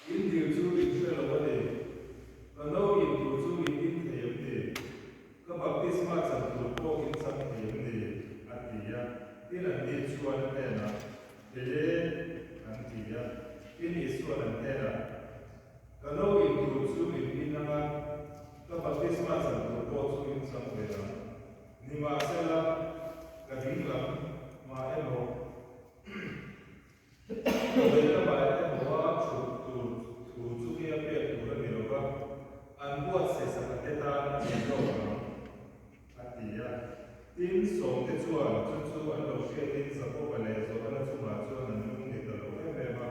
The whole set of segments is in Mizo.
In dil chu in hre lo a ni. Ka no in tur chu in in thei em ni? Ka baptisma chan tur pawh in chang thei em ni? A ti a. Tin anni chuan a hnenah, Thei e, an ti a. Tin Isua'n an hnenah, Ka no in tur chu in in ang a, ka baptisma chan tur pawh chu in chang ve ang. Nimahsela, ka dinglam mah emaw, Lehlamah emaw a chhuk tur thu chu nge pek tur a ni lo va, an buatsaih sak a te tan a ni zawk ang, a ti a. Tin, sawmte chuan chu chu an lo hriatin Jakoba leh Johana chungah chuan an lung ni ta lo em em a.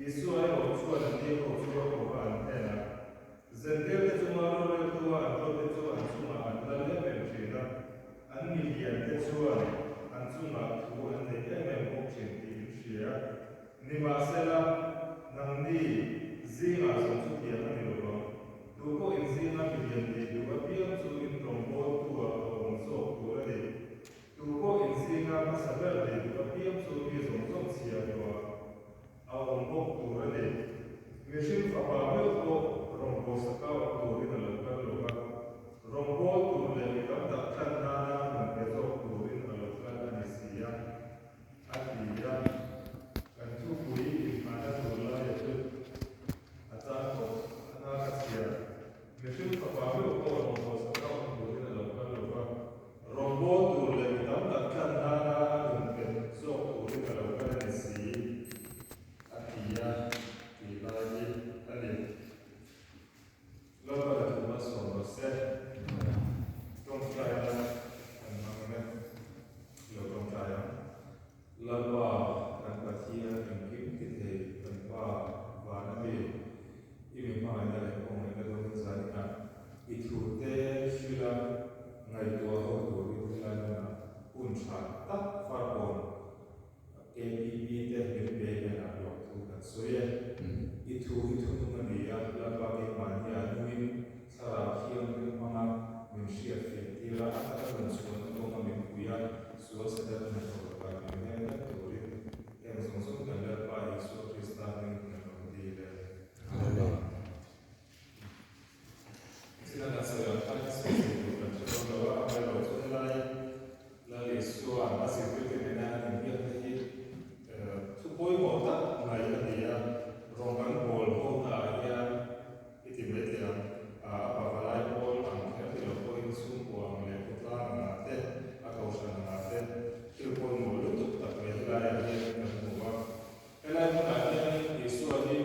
Isua erawh chuan an ni ho chu a ko va an hnenah, Zentilte chunga roreltua an ruatte chu an chungah an lal em em thin a, an miliante chuan an chungah thu an nei em em bawk thin tih in hria. Nimahsela, nangni zingah zawng chu tiang a ni lo vang. Tu pawh in zinga milian nih duh apiang chu in rawngbawltua a awm zawk tur a ni. Tu pawh in zinga hmasa ber nih duh apiang chu mi zawng zawng chhia hlawh a awm bawk tur a ni. Mihring fapa meuh pawh rawngbawlsa kau awm turin a lo kal lo va, rawngbâwl tur leh mi tam tak tlan nana nun pe zawk turin a lo kal a ni si a, a ti a. Kan thupui inhmahna tur laia chu a chang tawh a na ka chhia. Mihring fapa meuh pawh rawngbawlsa kau awm turin a lo kal lo va, Rawngbâwl tur leh mi tam tak tlan nana a nun pe zawk turin a lo kal a ni si, a ti a tih lai hi a ni. Lalpa la thu malsawm rawh se. Tawngtaina kan hmang ang e. Lo tawngtai ang. Lalpa kan Pathian engkim ti thei kan Pa van a mi, i mi hmangaihna leh khawngaihna dawngin zaninah i thute hrila ngaihtuah ho turin helai hmunah hun tha tak farkawn KPP te min pe hian ah lawm thu kan sawi e. I thu hi thunung a ni a, Lalpa keimahni ah nungin Thlarau Thianghlim hmanga min hriat fiah tir a, a taka nun chhuahna kawnga min pui a, sual Satan hnathawh lakah min veng vek turin heng zawng zawng kan Lalpa Isua Krista hmingin kan rawn dil e. Amen. China kan sawi ang khan sawi thei tur kan hre dawn lo a, amaherawhchu chu helai Lal Isua'n a zirtirte nena an inbiakna hi thu pawimawh tak mai a ni a, rawng kan bawl hona ah hian i ti mai thei ang, a pavalai pawl ang kher ni lo pawhin chhungkua ang leh khawtlang ang ah te, a kohhran ang ah te thil pawimawh lutuk tak mai helai ah hian kan hmu a. Helai hmunah hianin Isua hi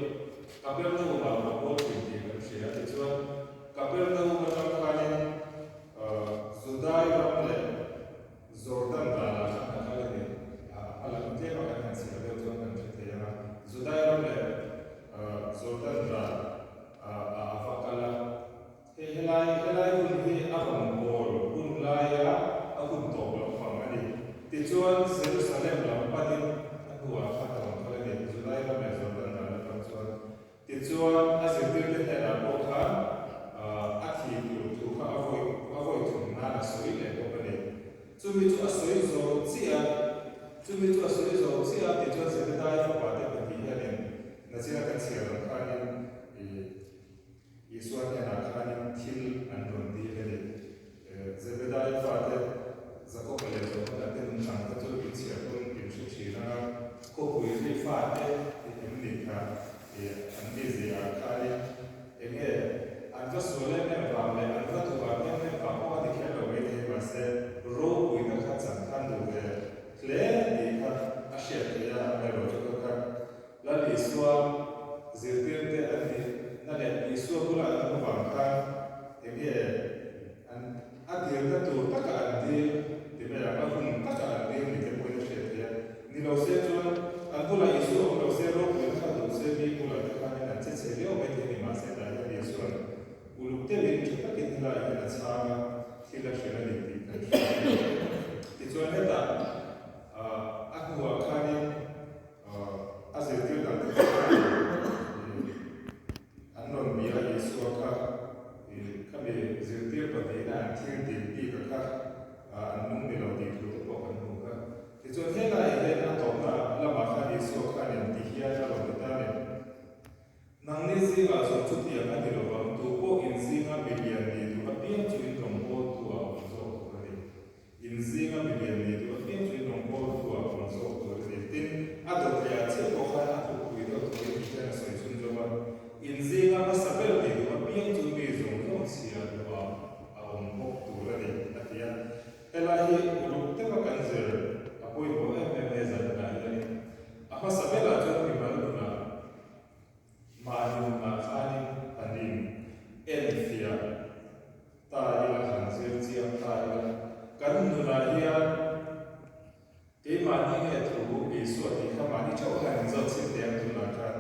Kapernaum-ah a rawn bawl thin tih kan hria. Tichuan, Kapernaum atang khanin Judai ram leh Jordan ralah khan a kal a ni. A lam tlema kan han chhiar deuh chuan kan hre thei ang a. Judai ram leh Jordan ral ah a va kal a. Hei helai helai hun hi a rawn bawl hun laia a hun tawp loh vang a ni. Tichuan, Jerusalem lam panin a hnuah khan a rawn kal a ni, Judai ram leh Jordan ral atang chuan. Tichuan, a zirtirte hnenah pawh khan a thi tur thu kha a vawi a vawi thum nan a sawi leh bawk a ni. Chumi chu a sawi zo chiah a, chumi chu a sawi zo chiah a, tichuan Zebedai fapate pahnih hianin nachina kan chhiar ang khanin ih Isua hnenah khanin thil an rawn dil a ni. Zebedaia fate Jakoba leh Johana te nungchang te chu inchhiar pawn in hre thin ang a, khawpui ri fate em ni kha an ni ziah khanin enge an va sual em em vang leh an va duh ang em em vang pawh a ti kher lo maithei mahse ropuina kha chan khan duh ve hle tih kha a hriat theih a, amaherawhchu kha kha Lal Isua zirtirte an nih na leh Isua bula an awm avang khan eng nge an a dilna tur taka an dil ti mai ang, a hun taka an dil ni te pawhin a hriat theih a. Ni lo se chuan an bulah Isua awm lo. Keimahni nge thu Isua tih kha mahni theuh han inzawt chhin teh ang tunah khan.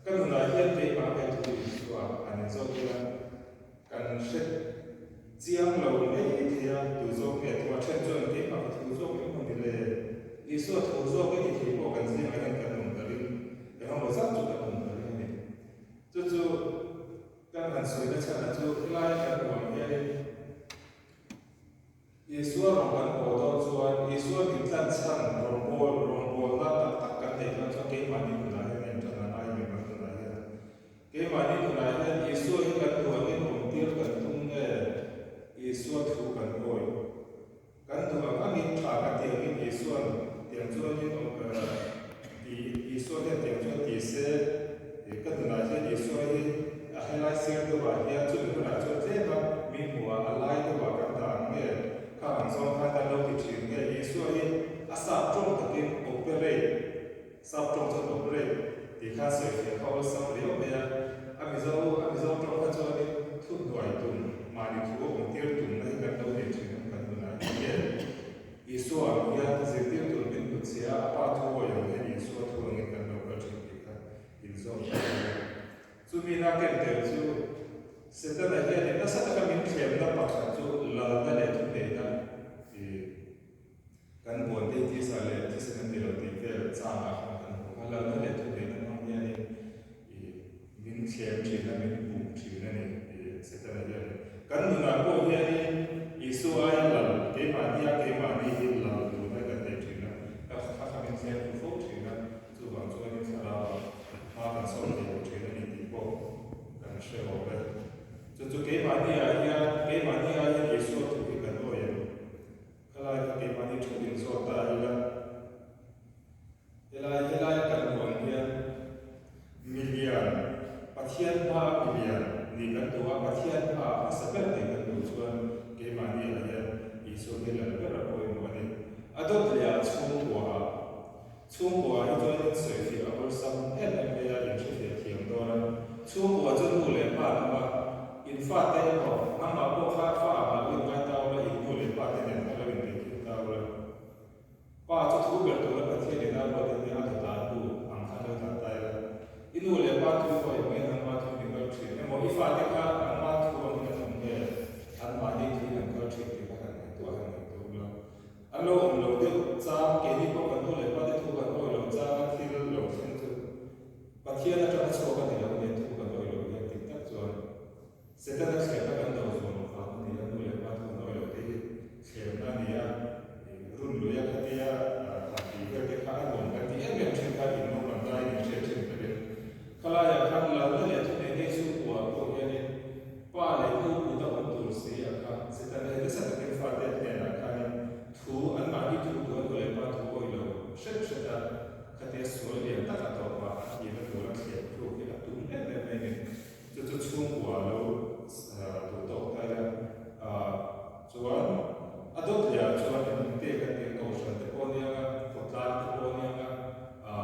Ka nunah hian keimah nge thu Isua han inzawt ila kan hre chiang lo mai thei a, tu zawk nge thu a then chuan keimah ka thu zawk emaw ni le? Isua thu zawk i ti thei pawh kan zingah hian kan awm ka ring, engemaw zat chu kan awm ka ring a ni. Chu chu kan han sawina chhanah chu helai kan hmuh ang hianin Isua rawn kan haw dawn chuan Isua min tlan chhan rawnbawl rawngbawlna tak tak kan neih dawn chuan keimahni nunah hian en tan a ngai em kan nunah hian. Keimahni nunah hian Isua hi kan duh angin awmtir kan tum nge Isua thu kan awih? Kan duh ang angin tha kan tih angin Isua'n tiang chuanin awm ti Isua hian tiang chuan ti se ka nunah hian Isua hi a helai sir deuhah hian chumi hunah chuan tlem a mi hmuhah a lai deuhah kan dah ang nge khang ang zawng khan kan lo ti thin nge Isua hi a sap tawng takin operate sap tawng chuan operate tih khan sawifiah kha awlsam riau mai a a Mizo a Mizo tawng kha chuanin thuhnuai tum mahni thu awm tir tumna hi kan lo nei thin ang kan nunah hian Isua ang hian zirtir tur min hmu che a, a Pa thu awi ang hian Isua thu angin kan lo kal thin tih kha inzawm ta a ni. Chumi na ken tel chu Setana hianin nasa taka min thlemna pakhat chu lalna leh thuneihna i kan buan te tisa leh thisen an ni lo tih vel changah khan kan hmu kha. Lalna leh thuneihna hmang hianin i min thlem thin a, min bum thin a ni i Setana hianin. Kan nunah pawh hianin Isua aia lal, keimahnia keimahni hi lal tuna kan nei thin a, ka kha kha min thlem thu fo thin a, chuvang chuanin thlarauah hma kan sawm thei lo thin a ni tih pawh kan hre awm e. Chu chu keimahniah hian, keimahni ai hian Isua thu hi kan awi em? Khalai kha keimahni theuh inzawt ta ila. Helai helaia kan hmuh ang hian milian, Pathian hmaa milian nih kan duh a, Pathian hmaa hmasa ber nih kan duh chuan keimahni ah hian Isua hi lal ber a pawimawh a ni. A dawt leh ah chhungkua ah, chhungkua ah hi chuan in sawifiah a awlsam em em mai a, in hrefiah thiam dawn a. Chhungkua chu nu leh pa an awm a, in fate emaw, nangmah pawh kha fa ah lo inngai ta ula, in nu leh pa te nen kha lo inbeikhim ta ula. Pa chu thu ber tura Pathian in a ruat in a dawt ah nu ang khan lo dah ta ila. I nu leh pa thu pawh eng nge nangma thu in i kal thin emaw i fate kha nangma thu ang in an awm nge anmahni thu in an kal thin tih kha han ngaihtuah han ngaihtuah ula. An lo awm lo deuh chang keini pawh kan nu leh pa te thu kan awi lo chang a thil lo thleng chu Pathian atanga chhuak a ni lo nen thu kan awi lo hian dik tak chuan Setana thlemna kan do zuam vang a ni a, nu leh pa thu an awi lo te hi thlemna a ni a, run lui a khatia han tih vel te kha a nuam kan ti em em thin kha in naupang laiin in hriat thin takin khalaiah khan lalna leh thunei nei chhungkua pawh hianin pa leh nu kut a awm tur si a kha Setana hi nasa takin fate hnenah khanin thu anmahni thu duh a nu leh pa thu awi lo hret hret a khatia sual lian tak a tawpah a tihna tura thlem thluk hi a tum em em mai a ni. Chu chu chhungkua lo duh tawk ta ila chuan a dawt leh ah chuan eng te kan tih kohhran te pawh aniang a, khawtlang te pawh aniang a,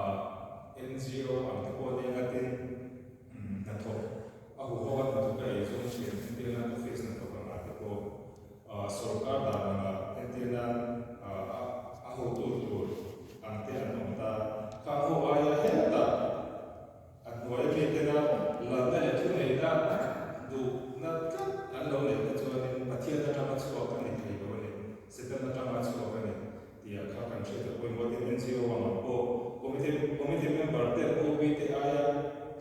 NGO ang te pawh aniang a tin hnathawk a huho a hnathawk a eizawng thin entir nan office hnathawk ang ah te pawh sawrkar dan ang ah entir nan a hotu tur ang te an awm ta. Khang ho aia hetah A hnuai ami tena lalna leh thuneihna duhna tlat an lo neih te chuanin Pathian atanga chhuak a ni thei lo a ni, Satan atanga chhuak a ni tih kha kan hriat a pawimawh tin NGO angah pawh committee committee member ten OB te aia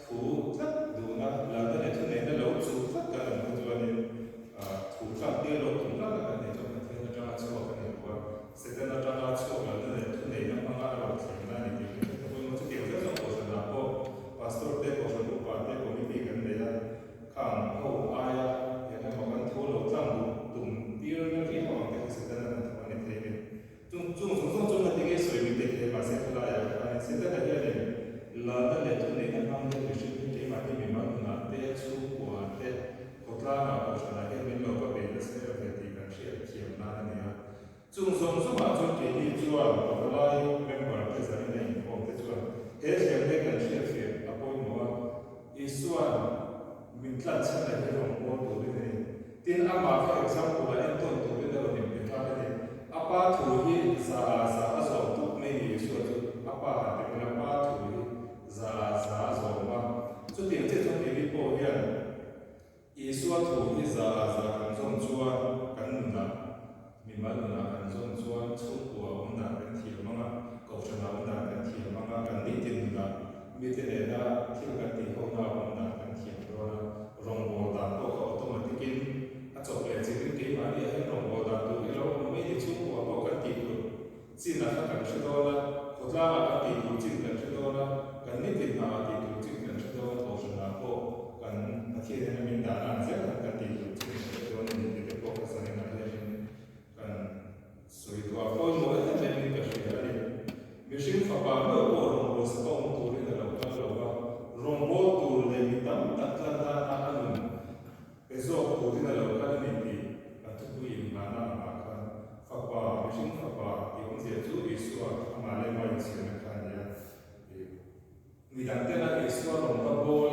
thu tlat duhna lalna leh thuneihna lo chuh tlat kan awm te chuanin thu tlang tir lo tum tlat a kan neih chuan Pathian atanga chhuak a ni lo a. Satan atanga chhuak lalna leh thuneihna hmanga a rawn thlenna a ni tih kan hre ta pawimawh. Chutiang zet zawng kohhranah pawh Pastor te, Kohhran Upa te committee kan nei a, khang ho aia eng emaw kan thu lo tlang duh tum tirna riau ang te kha Setana hnathawk a ni thei a ni. Chung chung zawng zawng chu ngatinge sawi min pe thei mahse khawlaiah khanin Setana hianin lalna leh thuneihna hmang hian mihring hi keimahni mimal nunah te, chhungkuaah te, khawtlangah, kohhranah hian min lo va bei nasa em ve tih kan hriat thiam nan a ni a. Chung zawng zawngah chuan keini chuan pavalai member te zanin a inkhawm te chuan he thlemna kan hriatfiah a pawimawh a, Isua'n min tlanchhan leh hi rawn pawl turin a ni. Tin, amah kha example-a entawn turin a rawn inpe nghal a ni. A pa thu hi za ah za a zawm tawp mai ni. chin a kha kan hre dawn a, khawtlangah kan tih tur chin kan hre dawn a, kan nitin hnaah tih tur chin kan hre dawn a, kohhranah pawh kan Pathianin a min dahna ang zel khan kan tih tur chin kan hre dawn a ni tih te pawh ka zaninah hianin kan sawi duh a, pawimawh em em in ka hria a ni. Mihring fapa meuh pawh rawngbawlsa ka awm turin a lo kal lo va, rawngbâwl tur leh mi tam tak tlan nana a nun pe zawk turin a lo kal a ni tih kan thupui inngahna angah khan fapa, mihring fapa tih awmzia chu Isua amah leh mah inchhirna kha a ni a. Midang tena Isua rawn va bâwl.